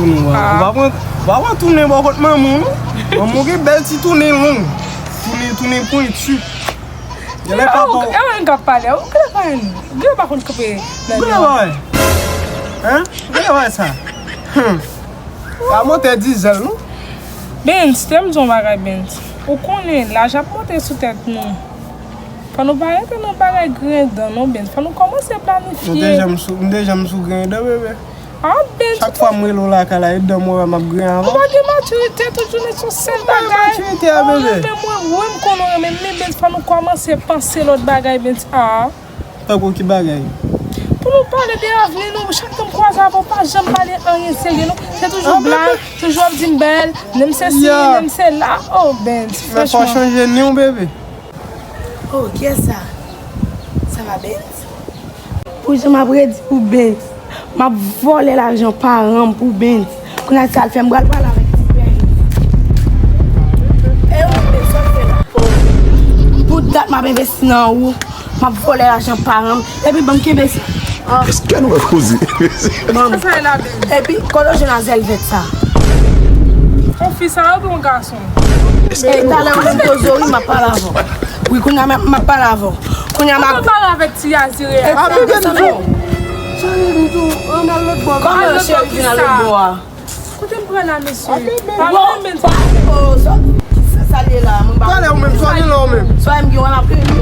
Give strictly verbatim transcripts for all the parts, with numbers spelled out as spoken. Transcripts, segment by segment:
Ou pa pran, ou pa pran tounen bò kot manman w, non. Manman w gen bèl ti tounen long. Tounen, tounen pwenti. Genlè papa w. E w menm k ap pale, ou genlè pa wè nou. Ou genlè pa konn kanpe nan. Ou genlè pa wè. Hein? Ou genlè pa wè sa. Hum. Pa monte dizèl, non. Bens, te m di yon bagay, Bens. Ou konnen, laj ap monte sou tèt nou. Fò nou pa rete nan bagay grenn dan, non, Bens. Fò nou kòmanse planifye. M te janm sou, m te janm sou grenn dan, bebe. Ah, Bens. Chak fwa m rele w lakay la, e dan mwen wè m ap grenn avan. Ou pa gen matirite, tout jounen se yon sèl bagay. Ou pa gen matirite a, bebe. Ou renmen mwen, wi, m konnen w renmen m, men Bens, fò nou kòmanse panse lòt bagay, Bens. Ah. Tankou ki bagay? Pou nou pale de avni nou, chak tan m kwaze avè w, pa janm pale anyen serye, non. Se toujou blag, toujou ap di m bèl, menm sesi, menm sela. Oh, Bens, franchman. Men fò w chanje non, bebe. Oh, kiyès sa? Sa va, Bens? Pou jan m ap redi pou Bens. M ap vòlè lajan paran m pou Bens. Kounye a sa l fè m pral pale avèk ti Bens. E ou menm sa w fè la? Pou dat m ap envesti nan ou. M ap vòlè lajan paran m. Epi ban m kenbe sa. Èske nou wè koze? Ban m. Epi kote w jwenn a zèl vèt sa? Yon fi sa oubyen yon gason? E talè ou menm koze wi, m ap pale avè w. Wi, kounye a m ap pale avè w. Kounye a m ap pale avèk ti Azire a. Epi desann non. Cheri, m di w, ann al lòt bò. Kòman cheri vin al lòt bò a? Kote m pran la, mesye? Pa mwen menm sa. Oh, sa, sa l ye la, mwen pa. Talè ou menm, sa gen la ou menm. Sa m gen, wè, m ap gen nèg mwen,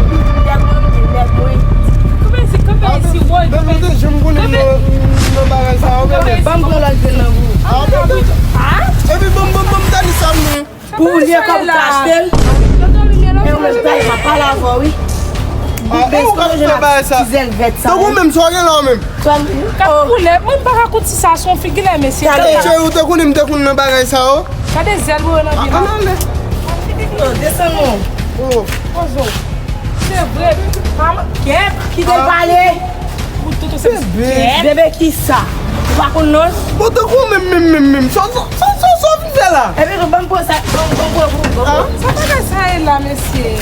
m gen nèg mwen. Kanpe isi, kanpe isi, woy. Bebe, ou te janm konnen m nan, nan bagay sa yo, bebe. Ban m pran lòt grenn nan pou ou. Ah, bebe. Epi ban m, ban m, ban m tande sa m gen. Pou ou lye kòb ou ka achte l. E ou menm talè m ap pale avè w wi. Bouch Bens kote w jwenn ak ti zèl vèt sa. Donk ou menm sa w gen la ou menm. K ap koule, mwen m pa ka konn si sa se yon figi lè mesye. Gade cheri, ou te konnen m te konn nan bagay sa yo. Gade zèl mwen nan vi la. Ann ale. Desann non. Poze w. Se vre. Kèt, kite l pale. Bebe kisa? Ou pa konn non l? Bon, tankou menm, menm, menm, menm. Sa, sa, sa, sa, sa w vin fè la? Epi tou, ban m pran sa, ban m, ban m pran pou ou, ban m pran. Sa bagay sa ye la, mesye?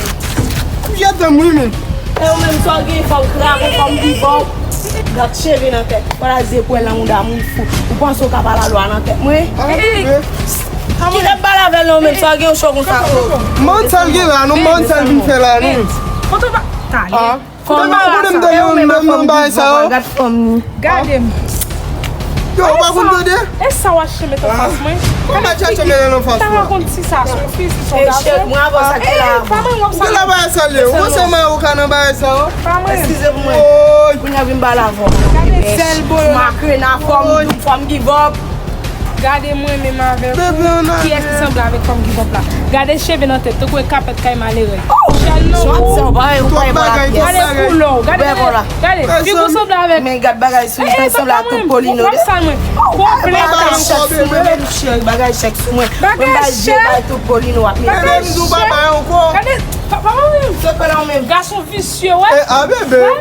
Ou jete m, wi, menm. E ou menm, sa w gen, fò w krape, fò m vivan. Gad cheve nan tèt. Fò la zepwèl nan mouda moun fou. Ou panse w ka pale a lwa nan tèt mwen? Kite m pale avè l non, menm sa w gen yon cho konsa. Mann sa l gen la, non, mann sa l vin fè la, non. Kote w pa talè. Kote m pa konnen m te nan, nan, nan bagay sa yo. Gade m. Yo, ou pa konn tande? E sa w ap chache met anfas mwen? Kòman chache met anfas mwen? Ta rakonte si sa se yon fi, si se yon gason. Mwen avè w sa ki la. Ou gen la bagay sa l ye. Ou panse mwen ou ka nan bagay sa yo? Pa mwen. Eskize pou mwen. Kounye a vin bal avè w. Gade zèl boyo. Makrena, fò m, fò m give up. Gade mwen menm avèk ou. Kiyès ki sanble avèk fanm ki vòp la? Gade cheve nan tèt, tankou e kapèt kay malere. Jèl nan wou. Gade koulè w. Gade, gade figi w sanble avèk. Men gad bagay sou mwen, sanble ak tout Polino de. Bagay chèk sou mwen, menm cheri, bagay chèk sou mwen. Bagay chèk. Bagay chèk. Gade, pa, pa mwen menm. Gason visye, wè.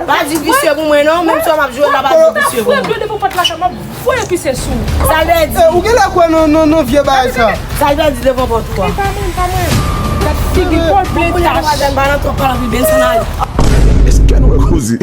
Pa di visye pou mwen non, menm si w ap jwe la, pa di visye pou mwen. Voye pise sou ou. Sa l vle di? Ou genlè kwè nan, nan, nan vye bagay sa. Sa l vle di devan pòt ou a? Pa mwen, pa mwen. Gad figi pòt ble tach. Madanm pa nan twòp pale anpil, bèl sanay. Èske nou wè koze?